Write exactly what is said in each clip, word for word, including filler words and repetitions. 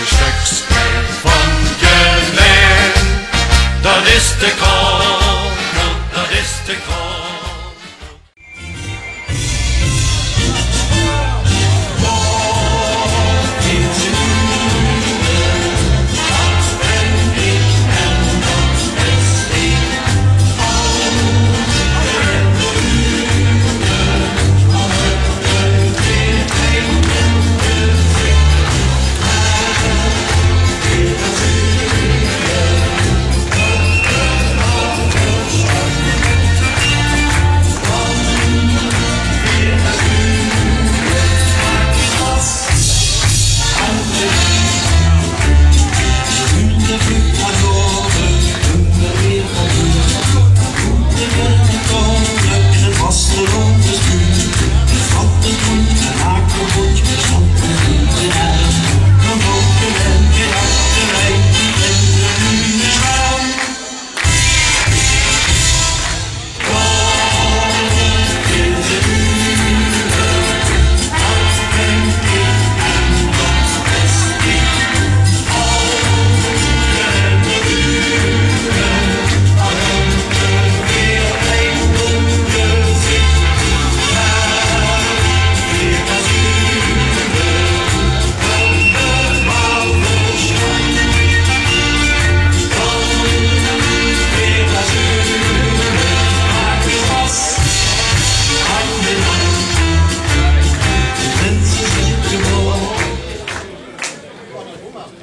Sjtökske van Gelaen, dat is de kroon, dat is de kroon.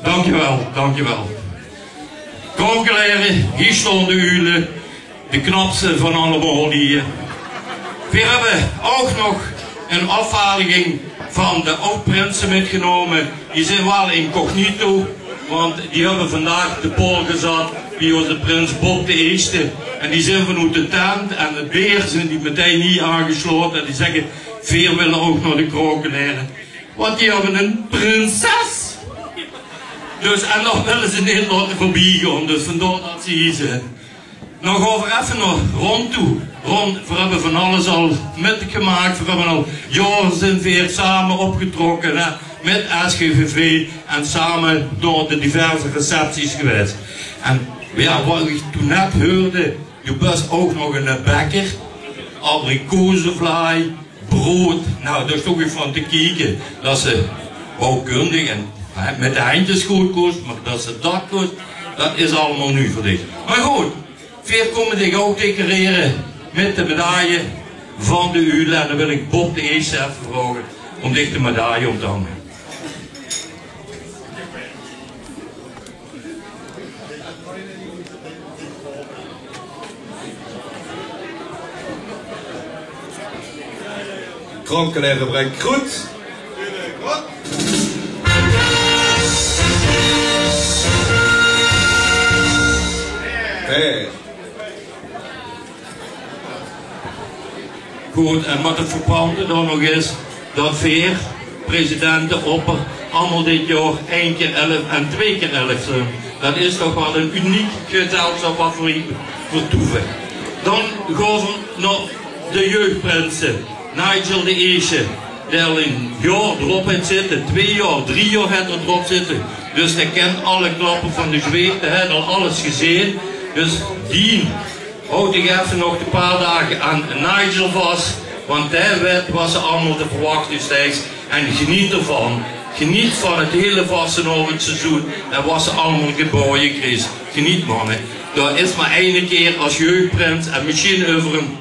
Dankjewel, dankjewel. Kronkelaere, hie sjtaon de Uule. De knapste van allemaol hie. Veer höbbe ouch nog ein aafvaardiging van de aod-prinse mitgenómme. Die zeen waal incognito, want die höbbe vandaag de paol gezat bie ózze prins Bob de Ierste. En die zeen vanoet de tent en 't beer zeen die metein hie aangesjlaote. En die zègke: "Veer wille ouch nao de Kronkelaere." Want die höbbe ein prinses. Dus, en dat wille ze neet laote veurbiegaon. Dus vandaar dat ze hie zeen. Noe gaon veer effe nao Ron toe. Ron, veer höbbe van alles al mitgemaak. Veer höbbe al jaore zeen veer same opgetrokke, hè, mit S G V V en same door de diverse recepties gewaes. En jao, wat ich toen net heurde, doe bös ouch nog eine bekker, abrikozenvlaai, brood. Noe, dao sjtóng ich van te kieke, dat se bouwkundig en, hè, mit de hendjes good kós, mer dat se dat kós, dat is allemaol nuuj veur dich. Mer good, veer kómme dich ouch decorere mit de medaille van de Uule. En dan wil ich Bob de Ierste effe vraoge óm dich de medaille óm te hange. Kronkelaere, bring groet. Hey. Good, en wat 't verpande dan nog is, dat veer presidente, opper, allemaol dit jaor ein kier elf en twee kier elf zeen. Dat is toch waal ein uniek gezelsjap wat veer hie vertoeve. Dan gaon veer nao de jeugdprinse. Nigel de Ierste, dae al ein jaor d'rop haet zitte, twee jaor, drie jaor haet 'r d'rop zitte. Dus dae kint alle klappe van de zweep, dae haet al alles gezeen. Dus die Haoj dich effe nog de paar daag aan Nigel vas, want dae weit wat se allemaol te verwachte steit. En geneet d'rvan. Geneet van 't hiele vastelaovendsseizoen en wat se allemaol gebaoje kriegs. Geneet, manne. Dao is mer eine kier es jeugdprins en mesjien euver ein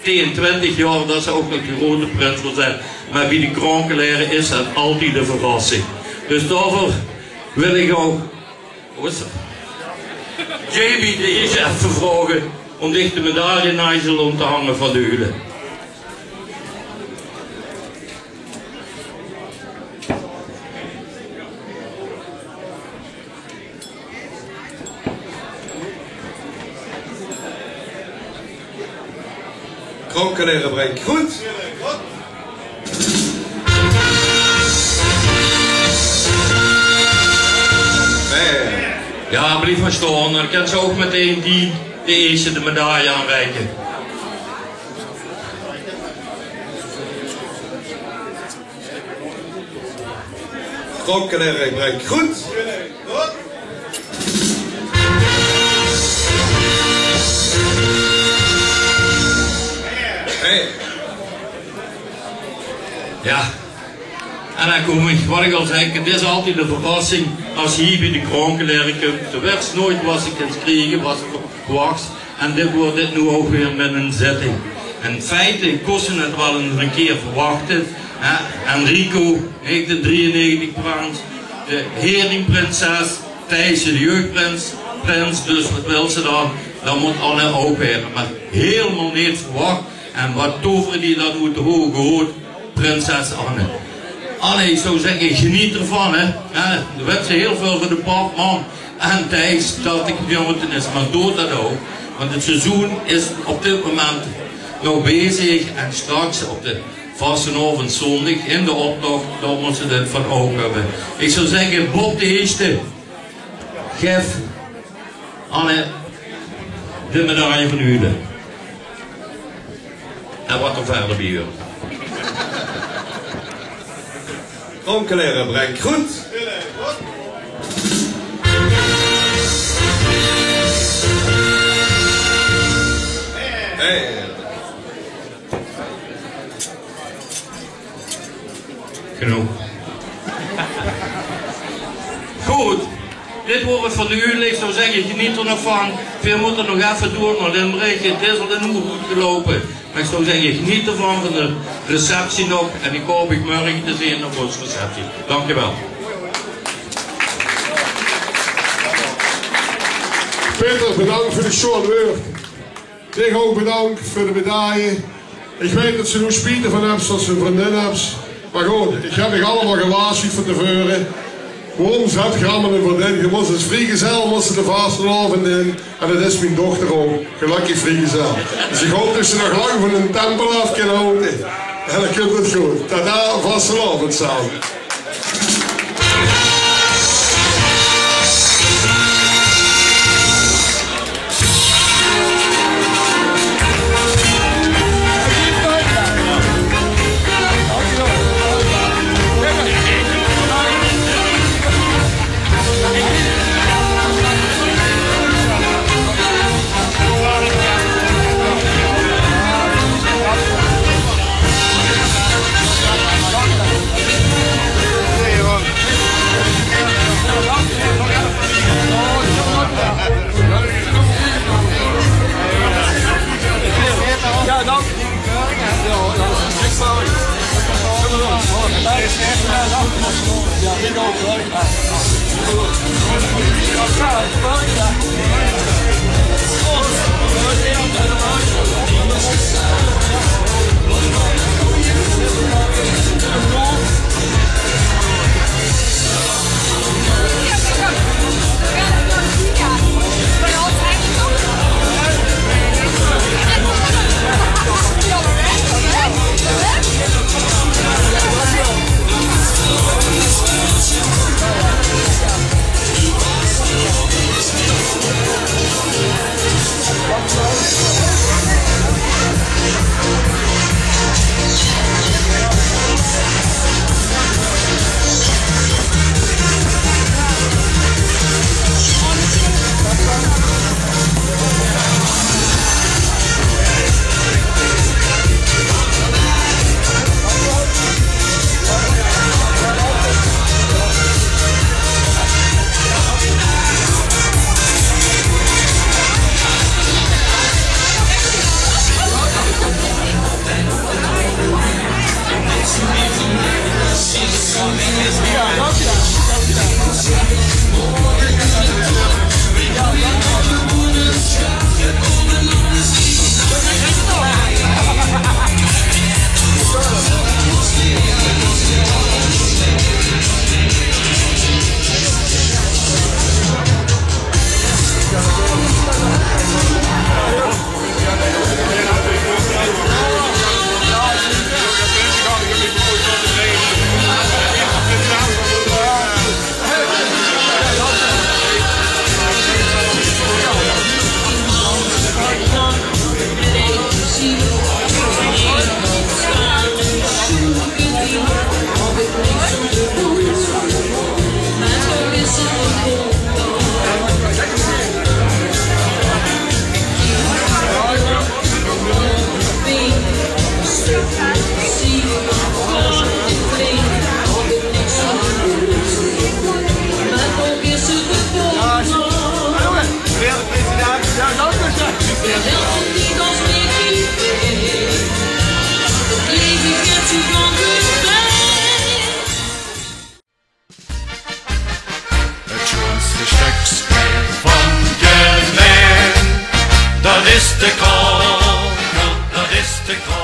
tieën, twintig jaor dat se ouch nog de groeate prins wilt zeen. Mer bie de Kronkelaere is 't altied ein verrassing. Dus daoveur wil ich ouch Jamie, de is effe vraoge óm dich de medaille, Nigel, óm te hange van de Uule. Kronkelaere, bring groet. Jao, blief mer sjtaon. Dan kins se ouch metein die, de ierste de medaille aanreike. Dronkenleraar Brenk Groet. Hey. Jao. En dan kóm ich, wat ich al zag, 't is altied ein verrassing es se hie bie de Kronkelere kóms. Doe wèts noeats wat se kins kriege, wat se verwachs. En dit weurt dit noe ouch weer mit ein zitting. In feite kós se 't waal ins ein kier verwachte, hè. Enrico, negentieën drieënnegentig prins, de Herinprinses, Thijsje de jeugdprins, prins, dus wat wils se dan? Dan mót Anne ouch waere. Mer hielemaol neet verwach. En wat toverde die dan oet de hoge hood? Prinses Anne. Anne, ich zou zègke, geneet d'rvan, hè. Jao, doe wèts hiel väöl van de pap, mam en Thijs, dat ich genote is. Mer doot dat ouch, want 't seizoen is op dit moment nog bezig en straks op de vastelaovend zóndig in de optoch, dao mót se 't van ouch höbbe. Ich zou zègke, Bob de Ieëste, gaef Anne de medaille van Ule. En wat d'r wiejer bie huurt. Dronkenleraar Brenk Groet. Hey. Genóg. Good, dit waor 't van de Ule. Ich zou zègke, geneet d'r nog van. Veer mótte nog effe door nao Limburg. 't Is al ein oer good geloupe. Mer ich zou zègke, geneet d'rvan, van de receptie nog. En ich haop uch mörge te zeen op ós receptie. Dank uch waal. Peter, bedank veur de sjoon wäörd. Dich ouch bedank veur de medaille. Ich weit det se noe spiet d'rvan höbs det se ein vriendin höbs. Mer good, ich höb uch allemaol gewaarsjuwd van te veure. Waorom zèt geer allemaol ein vriendin? Geer mós es vriegezel mós se de vastelaovend in. En det is mien dochter ouch. Gelökkig vriegezel. Dus ich haop det se nog lang van de tempel aaf kins haoje. En dan kump 't good. Tada, vastelaovend same. De